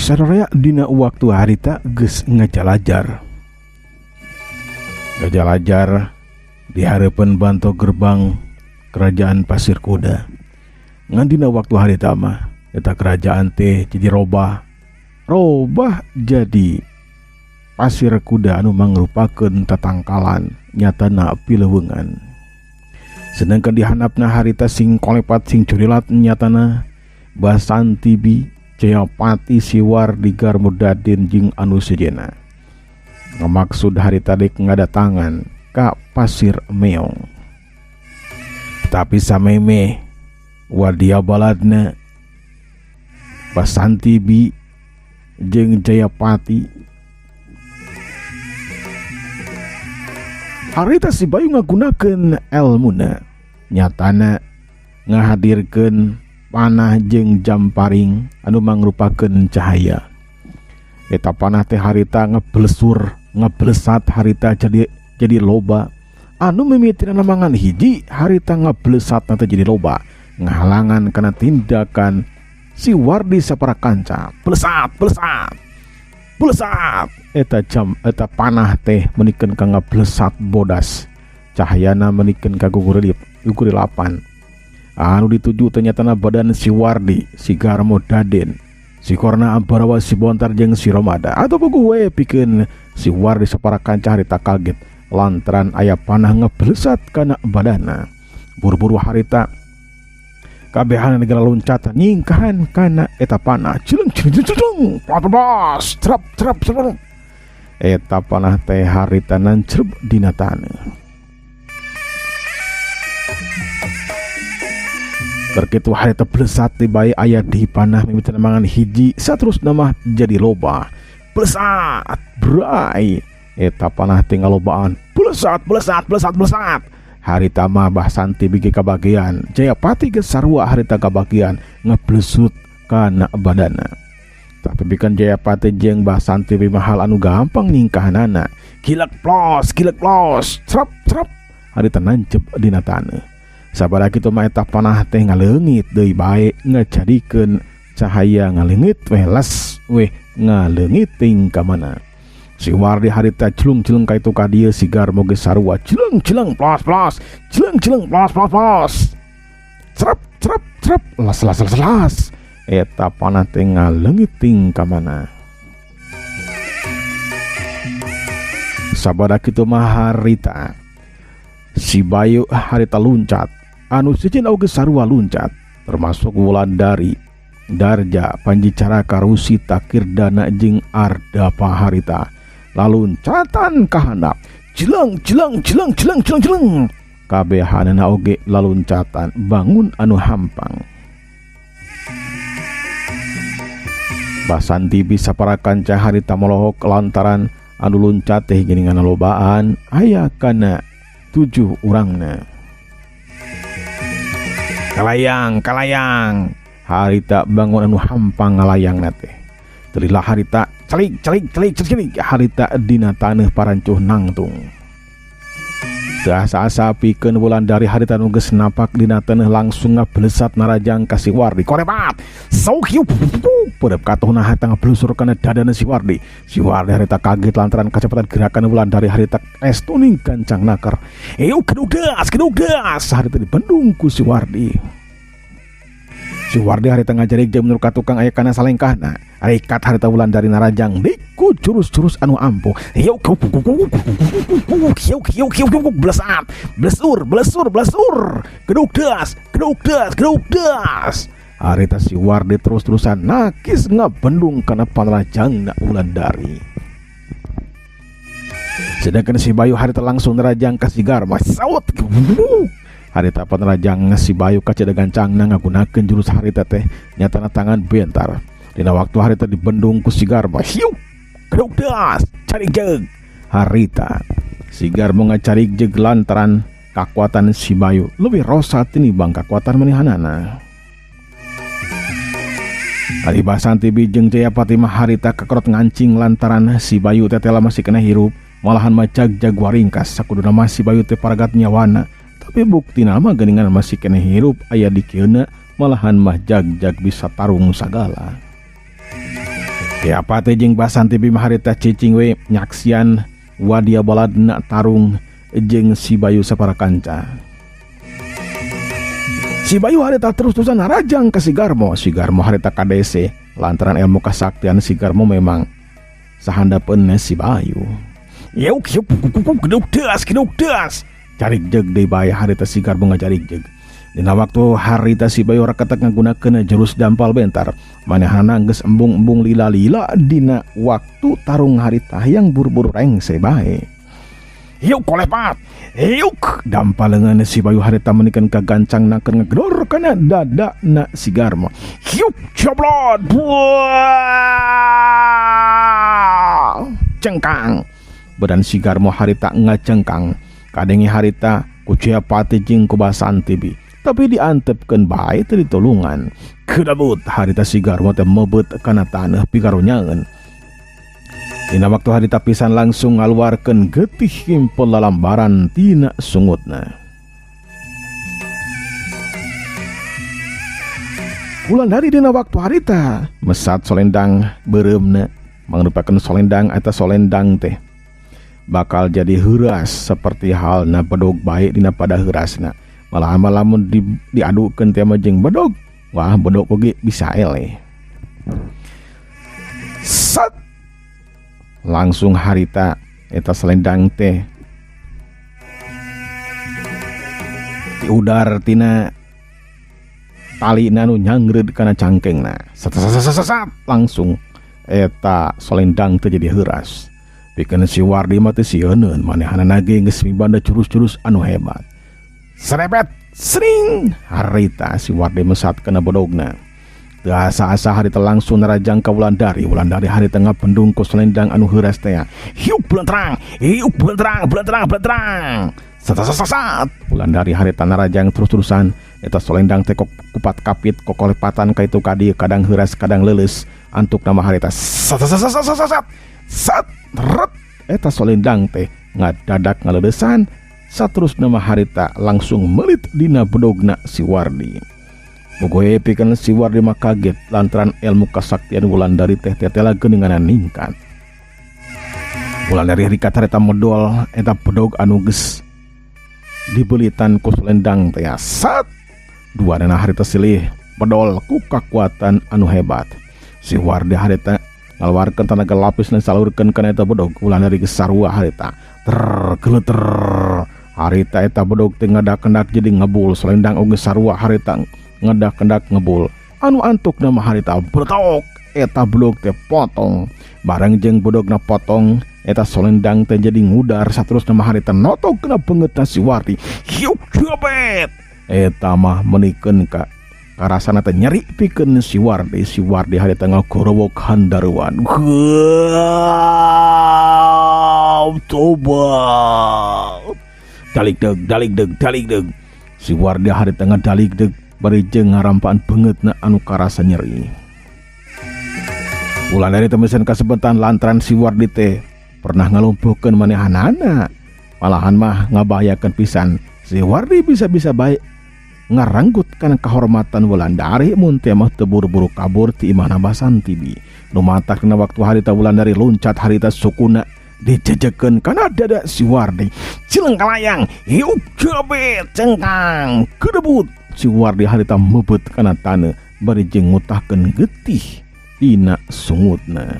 Sararea dina waktu harita geus ngajalajar. Ngajalajar di hareupeun banto gerbang kerajaan Pasir Kuda. Ngan dina waktu harita mah eta kerajaan teh jadi robah. Robah jadi Pasir Kuda anu mangrupakeun tatangkalan nyatana pileuweungan. Sedangkan di handapna harita sing kolepat sing curilat nyatana Basanti Bi Jayapati Siwardi Garmudadin jeung anu sejenna. Ngamaksud harita dek ngadatangan ka Pasir Meong. Tapi sameme wadia baladna Basanti Bi jeung Jayapati harita si Bayu ngagunakeun elmuna nyatana ngahadirkeun panah jeung jamparing anu mangrupakeun cahaya. Eta panah teh harita ngeblesur ngeblesat harita jadi loba anu mimitina mangan hiji harita ngeblesat teh jadi loba ngahalangan kana tindakan si Wardi sapara kanca. Blesat blesat blesat eta jam eta panah teh menikeun ka ngablesat bodas cahayana menikeun ka gugurilapan anu dituju ternyata badan si Wardi, si Garmo Daden, si Korna Ambarawa, si Bontar jeung si Romada. Atau puguh we pikeun si Wardi sapara kanca harita kaget lantaran aya panah ngeblesat kana badana. Buru-buru harita kabehan negara loncatan nyingkahan kana eta panah. Cileng cileng cileng plas trap trap trap. Eta panah teh harita nancreb dina taneuh. Terkitu harita blesat tibai aya di panah mimitina mangan hiji saterusna mah jadi loba. Blesat bray eta panah teh ngalobaan. Blesat blesat blesat blesat. Harita mah Basanti bigi kabagian, Jayapati geus sarua harita kabagian ngeblesut kana badana. Tapi bikan Jayapati jeung Basanti bi mahal anu gampang nyingkahanana. Gilek plos gilek plos trap trap harita nancep dina taneuh. Sabada kitu mah eta panah teh ngaleungit deui bae ngajadikeun cahaya ngaleungit weh les weh ngaleungit ting ka mana. Si Wardi harita jelung-jelung ka itu ka dieu si Garmo geus sarua jeleng-jeleng plos plos jeleng-jeleng plos plos plos trep trep trep las las las las eta panah teh ngaleungit ting ka mana. Sabada kitu mah harita si Bayu harita luncat anu sejen oge sarua luncat termasuk Wulandari, Darja, Panji Caraka, Rusita, Kirdana jeung Ardapa harita laluncatan ka handap jeleng jeleng jeleng jeleng jeleng jeleng kabehanana oge laluncatan bangun anu hampang. Basanti bisa para kanca harita molohok lantaran anu luncat teh geuningan lobaan aya kana 7 urangna. Kalayang kalayang harita bangun anu hampang ngalayang teh. Telilah harita celik celik celik celik harita dina taneuh parancuh nangtung. Teu asa-asa pikeun Wulandari harita nu geus napak dina taneuh langsung ngablesat narajang ka si Wardi. Korepat saukieu peureub katuhna harita ngablusur kana dadana si Wardi. Si Wardi harita kaget lantaran kacepatan gerakan Wulandari harita estuning gancang naker. Euk kedugas kedugas harita dibendung ku si Wardi. Si Wardi harita ngajarik jeung menurut ka tukang aya kana salengkahna. Rekat harita Wulandari narajang diku jurus-jurus anu ampuh. Euk blesat blesur blesur blesur gedugdas gedugdas gedugdas. Harita si Wardi terus-terusan nakis ngabendung kana panrajangna Wulandari. Sedangkan si Bayu harita langsung nerajang ka si Garma. Saut. Harita panrajang si Bayu kacida gancangna ngagunakeun jurus harita teh nyatana tangan bentar. Dina waktu harita dibendung ku si Garma. Hiu. Gedugdas cari jeg. Harita si Garma ngacarik jeg lantaran kakuatan si Bayu leuwih rosa tinimbang kakuatan manehanana. Ari Basanti Bi jeung Jayapati mah harita kekerot ngancing lantaran si Bayu teh tela masih kena hirup malahan mah jag-jag waringkas sakuduna mah si Bayu teh paragat nyawana tapi buktina mah geuningan masih kena hirup aya di kieuna malahan mah jag-jag bisa tarung sagala. Siapa teh jeung Basanti Bima harita cicing we nyaksian wadia baladna tarung jeung si Bayu sapara kanca. Si Bayu harita terus-terusan narajang ke si Garmo. Si Garmo harita kadese lantaran ilmu kasaktian si Garmo memang sahandapeun si Bayu. Yuk yuk keduk das keduk das. Carik jeg deui bae harita si Garmo ngacarik jeg. Dina waktu harita si Bayu raketek ngagunakeun jurus dampal bentar. Manehna geus embung-embung lila-lila dina waktu tarung harita hayang buru-buru rengse bae. Yuk kolepat. Yuk dampal leungeun si Bayu harita menikeun kagancang nakeun ngegedor kana dada na si Garmo. Yuk coblot. Buah. Cengkang. Badan si Garmo harita ngacengkang. Kadenge harita ku Ciapati jeung ku Basanti bi. Tapi diantepkeun bae teu ditulungan. Kedabut harita si Garmo teh mebeut kana taneuh pikarunyaeun. Dina waktu harita pisan langsung ngaluarkeun getih kimpel lalambaran tina sungutna. Wulandari dina waktu harita mesat solendang beureumna mangrupakeun solendang eta solendang teh bakal jadi heuras seperti halna bedog bae dina pada heurasna. Malah lamun diadukeun teh mah jeung bedog, wah bedog oge bisa eleh. Sat langsung harita eta selendang teh diudar tina tali nu nyangreud kana cangkengna. Sat sat sat sat, sat langsung eta selendang teh jadi heuras. Pikeun si Wardi mah teh sieuneun manehanana ge geus mibanda jurus-jurus anu hebat. Serepet sering harita si Wardi mesat kana bodogna. Teu asa-asa harita langsung narajang ka Wulandari. Wulandari harita ngapendung ku selendang anu heuras teh. Hiuk bulan terang, hiuk bulan terang, bulan terang, bulan terang. Sat sat sat sat. Wulandari harita narajang terus-terusan eta selendang teh kupat kapit kokolepatan ka itu ka dieu kadang heuras kadang leuleus. Antuk nama harita sat sat sat sat sat sat sat ret eta selendang teh ngadadak ngaleulesan. Saterusna mah harita langsung melit dina bedogna si Wardi. Bogoe pikeun si Wardi mah kaget lantaran ilmu kasaktian Wulandari teh tetela geuninganan ningkat. Wulandari rikat harita medol eta bedog anu geus dibelitan ku selendang teh. Sat duanana harita silih bedol ku kakuatan anu hebat. Si Wardi harita ngaluarkeun tanaga lapis dan salurkeun kana eta bedog. Wulandari geus sarua harita ter geleter. Harita eta bedog teh ngadakendak jadi ngebul. Selendang oge sarua harita ngadakendak ngebul. Anu antuk nama harita betok eta bedog teh potong. Bareng jeung bedogna potong eta selendang teh jadi ngudar. Saterusna mah harita notok kena beungeutna si Wardi. Hiuk jabet eta mah menikeun ka karasana teh nyeri pikeun si Wardi. Si Wardi harita ngagorowok handaruan. Wow, toba. Dalik deg, dalik deg, dalik deg. Si Wardi harita ngadalik deg bari jeung ngarampaan beungeutna anu karasa nyeri. Wulandari temesen kasebentan lantaran si Wardi teh pernah ngalumpuhkeun manehanana. Malahan mah ngabahayakeun pisan. Si Wardi bisa-bisa bae ngaranggut kana kahormatan Wulandari mun teh mah teu buru-buru kabur ti imahna Basanti bi. Nu matak dina waktu harita Wulandari loncat harita sukuna dijejekeun kana dada si Wardi. Cileng kalayang, hiuk jabet cengkang, kedebut. Si Wardi harita meubeut kana taneuh bari jeung ngutahkeun getih dina sungutna.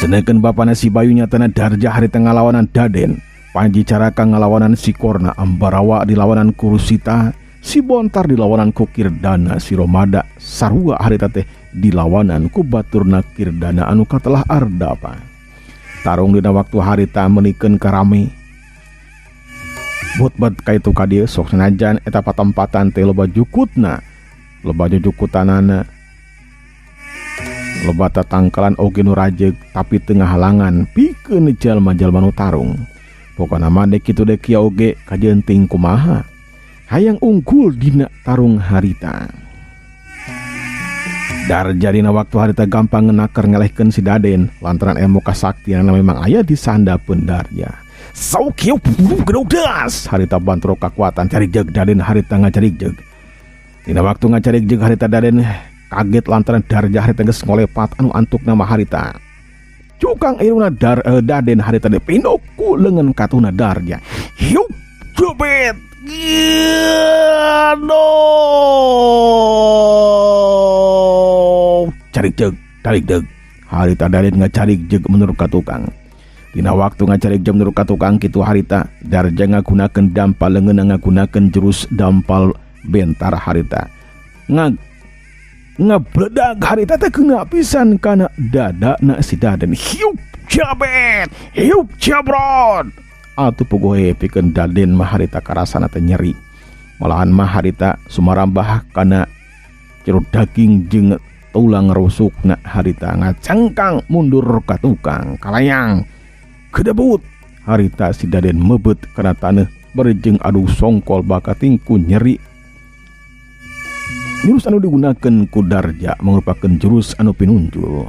Sedengkeun bapana si Bayu nyatana Darja harita ngalawanan Daden, Panji Caraka ngalawanan si Korna, Ambarawa dilawanan ku Rusita, si Bontar dilawanan ku Kirdana, si Romada sarua harita teh dilawanan ku baturna Kirdana anu katelah Ardapa. Tarung dina waktu harita menikeun karame. Butbat kaitu ka dieu sok sanajan eta patempatan teh loba jukutna, loba jujukutanana, loba tatangkalan oge nu rajeg tapi teu ngahalangan pikeun jalma-jalma nu tarung. Pokona mah dek kitu dek kieu oge kajeun kumaha hayang unggul dina tarung harita. Darja dina waktu harita gampang ngenaker ngelehkeun si Daden lantaran ilmu kasaktianna memang aya di sandapeun Darja. Saukieu das harita bantrok kakuatan cari jeg Daden harita ngacarik jeg. Dina waktu ngacarik jeg harita Daden Kaget lantaran Darja harita geus ngolepat anu antukna mah harita. Cukang irungna Daden harita dipindok ku leungeun katuna Darja. Hiup jebet. Aduh. Carik jeug, tarik deug. Harita Daden ngacarik jeug menurut ka tukang. Dina waktu ngacarik jeug menurut ka tukang kitu harita Darja ngagunakeun dampal leungeunna ngagunakeun jurus dampal bentar harita. Ngabledag harita teh kena pisan kana dadana si Daden. Hiup jabet, hiup jabrot. Atuh puguh pikeun Daden mah harita karasana teh nyeri. Malahan mah harita sumarambah kana jero daging jeung tulang rusukna harita ngacengkang mundur ka tukang kalayang. Kedebut harita si Daden mebet kana taneuh bari jeung adu songkol bakating ku nyeri. Jurus anu digunakeun ku Darja merupakan jurus anu pinunjul.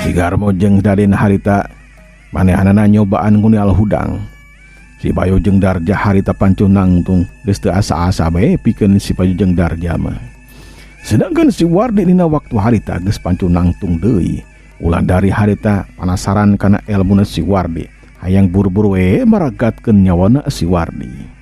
Si Garmo jeung Daden harita manehanana nyobaan ngunial hudang. Si Bayu jeung Darja harita pancun nangtung geus teu asa-asa bae pikeun si Bayu jeung Darja mah. Sedangkan si Wardi dina waktu harita geus pancun nangtung deui. Ulah dari harita panasaran kana elmuna si Wardi, hayang buru-buru we maragatkeun nyawana si Wardi.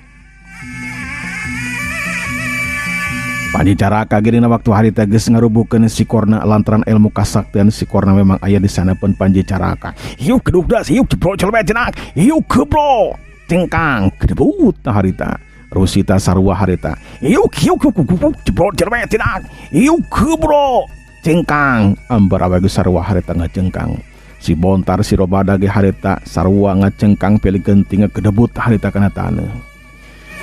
Panji Caraka ge dina waktu harita geus ngarubukeun si Korna lantaran ilmu kasaktian si Korna memang aya di sana pun Panji Caraka. Hiup kedugdas, hiup jebrol jelema jenak, hiup kebro, cengkang kedebut harita. Rusita sarua harita. Hiup hiup hiup hiup jebrol jelema jenak, hiup kebro, cengkang. Ambar awe geus sarua harita ngacengkang. Si Bontar si Robada ge harita sarua ngacengkang pilih genting kedebut harita kana taneuh.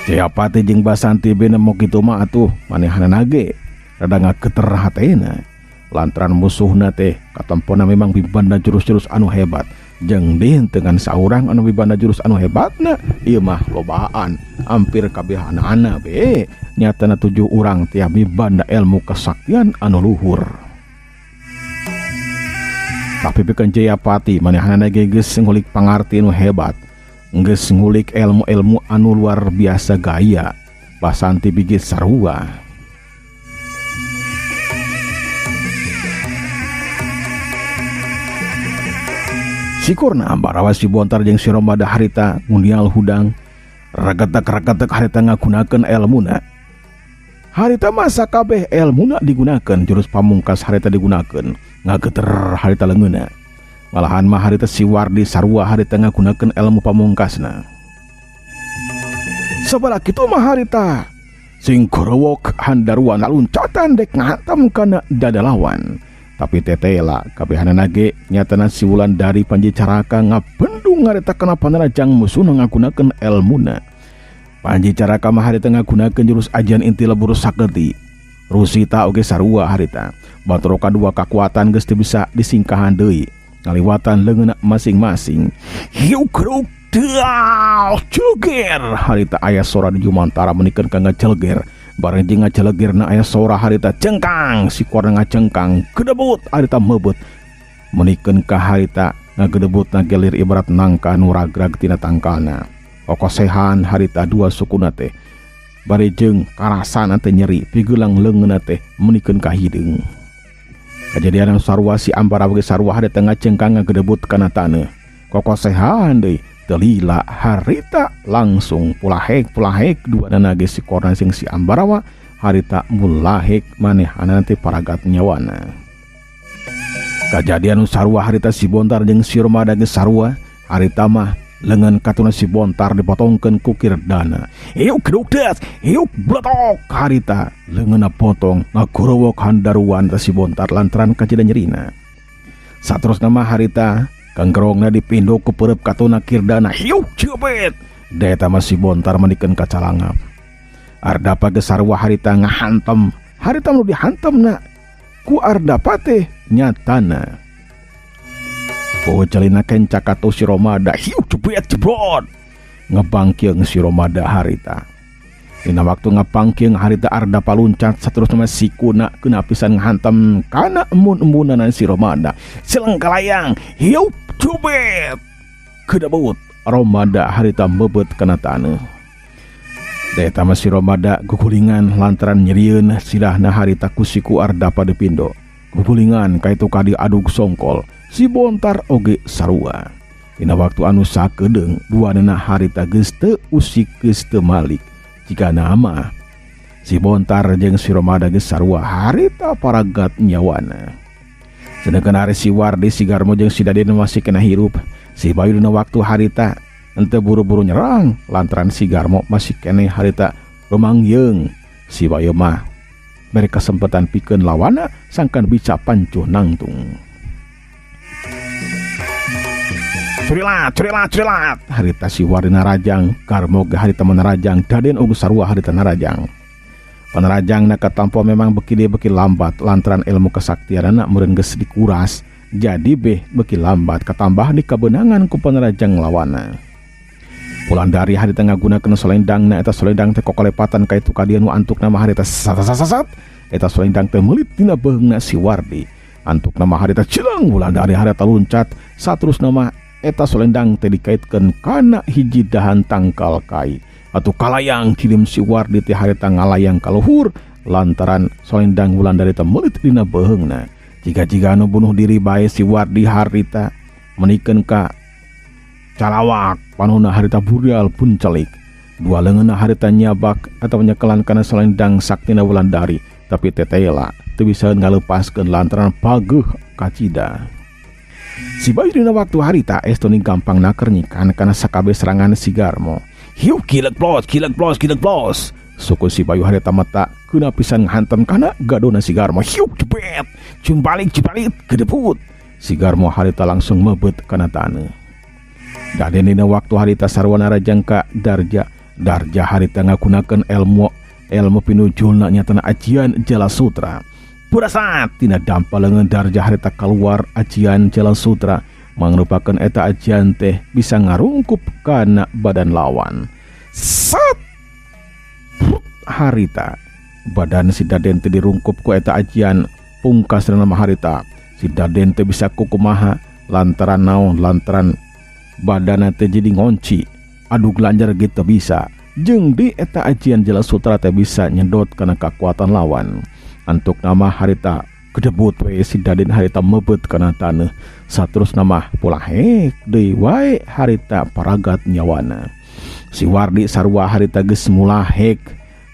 Jayapati jeung Basanti bene mo kitu mah atuh manehanana ge rada ngageter hatena lantaran musuhna teh katempona memang mibanda jurus-jurus anu hebat jeung dengan saurang anu mibanda jurus anu hebatna ieu mah lobaan hampir kabehanana be nyatana 7 urang teh mibanda ilmu kesaktian anu luhur. Tapi pikeun Jayapati manehanana ge geus ngulik pangarti nu hebat, geus ngulik ilmu-ilmu anu luar biasa gaya. Basanti bigit sarua. Sikurna barawa si Bontar jeung si Romada harita ngundial hudang ragetek-ragetek harita ngagunakeun elmuna. Harita masa kabeh elmuna digunakeun, jurus pamungkas harita digunakeun, ngageter harita leungeunna. Malahan mah harita si Wardi sarua harita ngagunakeun ilmu pamungkasna. Sabaraha kitu mah harita sing gorowok handaruan laluncatan dek ngahantam kana dada lawan. Tapi tetela kabehanana ge nyatana si Wulan dari Panji Caraka ngabendung harita kana panarajang musuhna ngagunakeun elmuna. Panji Caraka mah harita ngagunakeun jurus ajian inti lebur saketi. Rusita oge sarua harita. Batroka dua kakuatan geus teu bisa disingkahan deui. Ngaliwatan leungeunna masing-masing. Hiukruk deal ceger harita aya sora di jumantara menikeun ka ngacelger. Bareng jeung ngacelegerna aya sora harita cengkang si korna ngacengkang kedebut harita mebet. Menikeun ka harita ngagedebutna gelir ibarat nangka nu ragrag tina tangkalna. Kokosehan harita dua sukuna teh bari jeung karasana teh nyeri pigelang leungeunna teh menikeun ka hideung. Kajadian sarua si Ambara bagi sarua harita ngacengkang ngagedebut kana taneuh. Kokosehan deui telila harita langsung pulahek-pulahek dua nana ge si Korna jeung si Ambarawa harita mulahek manehanana teh paragat nyawana. Kajadian sarua harita si Bontar jeung si Romada ge sarua harita mah lengan katuna si Bontar dipotongkeun ku Kirdana. Hiuk kedukdes, hiuk bletok harita leungeunna potong ngagorowok handaruan ta si Bontar lantaran kajadian nyerina. Saterusna mah harita kangkerongna dipindok ku peureub katuna Kirdana. Hiuk cebet. Daeta mah si Bontar manikeun ka calangap. Ardapa ge sarua harita ngahantem. Harita nu dihantemna ku Ardapa teh nyatana. Oh jalina kenca katu si Romada. Hiuk cebet jebrot. Ngebangkieng si Romada harita. Dina waktu ngapangkieng harita Ardapa luncat saterusna mah sikuna kena pisan ngahantem kana emun-emunan si Romada. Seleng kalayang. Hiuk cubet. Kedebut Romada harita mebet kana taneuh. Da eta mah si Romada gugulingan lantaran nyerieun sirahna harita ku siku Ardapa Depindo. Gugulingan ka itu ka dieu adug songkol, si Bontar oge sarua. Dina waktu anu sakedeung duanana harita geus teu usik geus teu malik. Jigana mah si Bontar jeung si Romada geus sarua harita paragat nyawana. Sedangkan ari si Wardi, si Garmo jeung si Daden masih kena hirup. Si Bayu dina waktu harita henteu buru-buru nyerang lantaran si Garmo masih keneh harita rumangyeung. Si Bayu mah bere kesempatan pikeun lawana sangkan bisa pancuh nangtung. Curilat, curilat, curilat. Harita si Wardi narajang, Garmo ge harita manarajang, Daden oge sarua harita narajang. Panarajang na katampo memang beki dieu beki lambat lantaran ilmu kesaktianana meureun geus dikuras, jadi beh beki lambat katambah di kabeunangan ku panarajang lawana. Wulandari harita ngagunakeun solendangna, eta solendang teh kokolepatan ka itu ka dieu nu antukna mah harita sat-sat-sat. Eta solendang teh meulit dina beuheungna si Wardi. Antukna mah harita cileung, Wulandari harita luncat, saterusna mah eta solendang teh dikaitkeun kana hiji dahan tangkal kai. Atuh kalayang kirim si Wardi teh harita ngalayang ka luhur lantaran solendang Wulandari teh meulit dina beuheungna. Jiga-jiga anu bunuh diri bae si Wardi harita menikeun ka calawak panona harita burial pun celik. Dua leungeunna harita nyabak atau nyekelan kana solendang saktina Wulandari, tapi tetela teu bisa ngalepaskeun lantaran pageuh kacida. Si Bayu dina waktu harita estu gampang nakernyikan kana sakabeh serangan si Garmo. Hiu kilek plos, kilek plos, kilek plos. Suku si Bayu harita mata kena pisan ngahantam kana gadona si Garmo. Hiu jebet, cung balik cibalik kedeput. Si Garmo harita langsung mebet kana taneuh. Daden dina waktu harita sarua narajang ka Darja. Darja harita ngagunakeun ilmu pinujulna nyatana ajian Jala Sutra. Purasat tina dampa leungeun Darja harita keluar ajian Jala Sutra. Mangrupakeun eta ajian teh bisa ngarungkup kana badan lawan. Sat harita badan si Daden teh dirungkup ku eta ajian pungkas nama harita. Si Daden teh bisa kukumaha lantaran naon, lantaran badan teh jadi ngonci. Aduh gelanjar gitu bisa. Jeung di eta ajian Jala Sutra teh bisa nyedot kana kekuatan lawan. Antuk nama harita kedebut we si Daden harita mebet kana taneuh. Saterus nama pulahek deui wae harita paragat nyawana. Si Wardi sarua harita geus mulahek,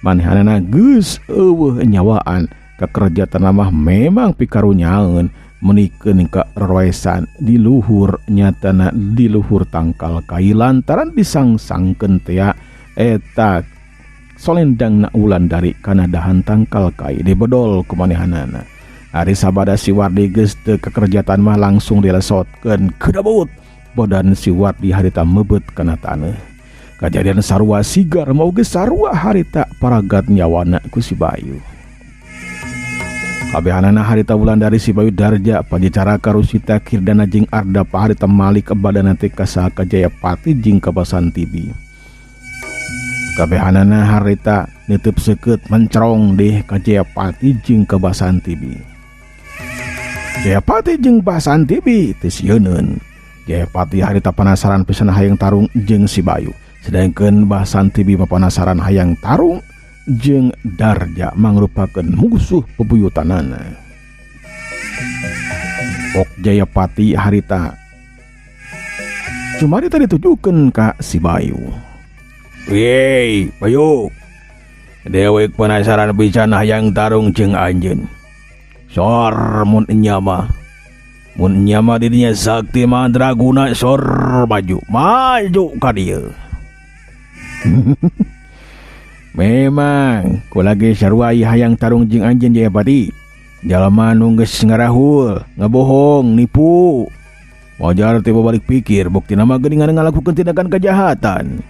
manehanana geus eueuh nyawaan. Kakerjatan mah memang pikarunyaeun menikeun ka reroesan di luhur nyatana di luhur tangkal kai lantaran disangsangkeun tea eta solendangna Wulandari kana dahan tangkal kai dibedol ku manehanana. Ari sabada si Wardi geus teu kakerjatan mah langsung dilesotkeun kedebut badan si Wardi harita mebet kana taneuh. Kajadian sarua si Garmo geus sarua harita paragat nyawana ku si Bayu. Kabehanana harita Wulandari si Bayu Darja Pajacara Rusita Kirdana jeung Ardapa harita malik badana teh ka saha ka Jayapati jeung ka Basantibi. Kabehanana harita neuteub seukeut mencerong deh ka Jayapati jeung ka Basantibi. Jayapati jeung Basantibi teu sieuneun. Jayapati harita penasaran pisan hayang tarung jeung si Bayu. Sedangkan Basantibi mah penasaran hayang tarung jeung Darja mangrupakeun musuh bebuyutanana. Ok Jayapati harita cumarita ditujukeun ka si Bayu. Yeay, Bayu. Dewek penasaran pisan hayang tarung jeung anjeun. Sor mun enya mah. Mun enya mah didinya sakti mandraguna sor maju. Maju ka dieu. Memang ku lagi sarua ieu hayang tarung jeung anjeun Jayapati. Jalma nu geus ngarahul, ngabohong, nipu. Wajar teh balik pikir buktina mah geuningan ngalakukeun tindakan kejahatan.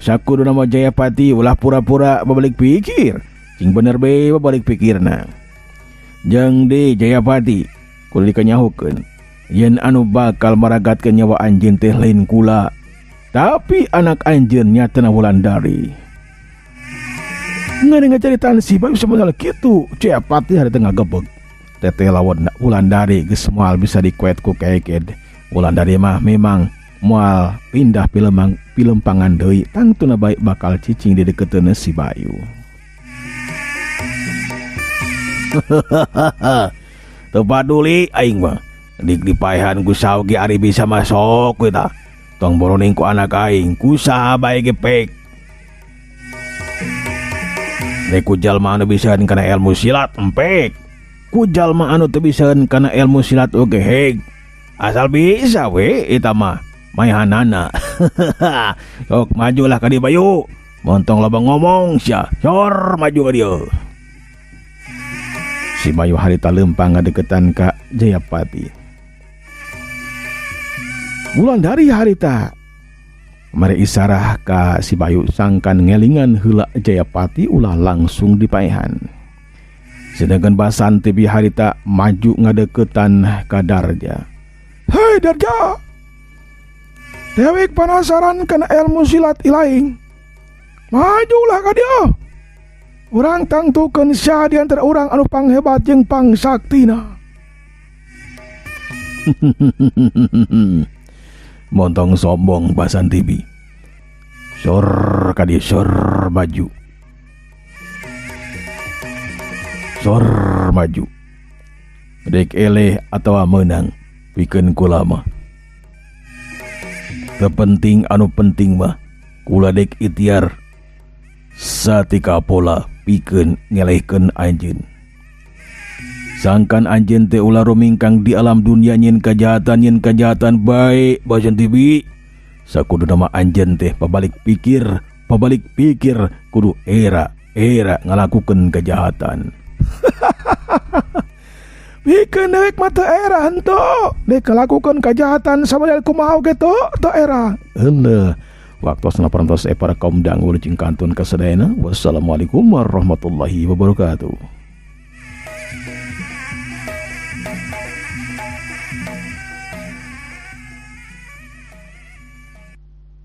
Sakuduna mah Jayapati ulah pura-pura babalik pikir. Cing bener be babalik pikirna. Jeung di Jayapati kudu dikanyahokeun yen anu bakal maragatkeun nyawa anjeun teh lain kula, tapi anak anjeun nyatana Wulandari. Ngadengah caritaan si Bayu sebenarnya kitu, Jayapati hari tengah gebeg. Teteh lawan Wulandari geus moal bisa dikuet ku keked. Wulandari mah memang Moal pindah pilempangan deui tangtuna bae bakal cicing di deketeun si Bayu. Teu paduli aing mah. Dik dipaehan ku saha ge ari bisa mah sok we tah. Tong boroning ku anak aing, ku saha bae ge pek. Dek ku jalma anu bisaeun kana ilmu silat empek. Ku jalma anu teu bisaeun kana ilmu silat oge heg. Asal bisa we eta mah maehanana. Sok majulah ka dieu Bayu. Montong loba ngomong sia, sor maju ka dieu. Si Bayu harita leumpang ngadeukeutan ka Jayapati. Wulandari harita mere isarah ka si Bayu sangkan ngelingan heula Jayapati ulah langsung dipaehan. Sedangkan Basanti bi harita maju ngadeukeutan ka Darja. Hei Darja, dewek penasaran kana ilmu silat ilaing. Majulah ka dieu. Urang tangtukeun saha di antara urang anu panghebat jeung pangsaktina. Montong sombong Basanti bi. Sor ka dieu sor maju. Sor maju. Dek eleh atawa meunang pikeun kula mah. Teu penting anu penting mah kula dek ikhtiar satika pola pikeun ngelehkeun anjeun. Sangkan anjeun teh ulah rumingkang di alam dunia nyin kajahatan bae Basanti bi. Sakuduna mah anjeun teh pabalik pikir kudu era ngalakukeun kejahatan. Pikeun dewek mah teu era henteu, dek ngalakukeun kejahatan samodel kumaha oge teu era. Heueuh. Waktosna parantos para kaum dangu jeung kantun kasadayana. Wassalamualaikum warahmatullahi wabarakatuh.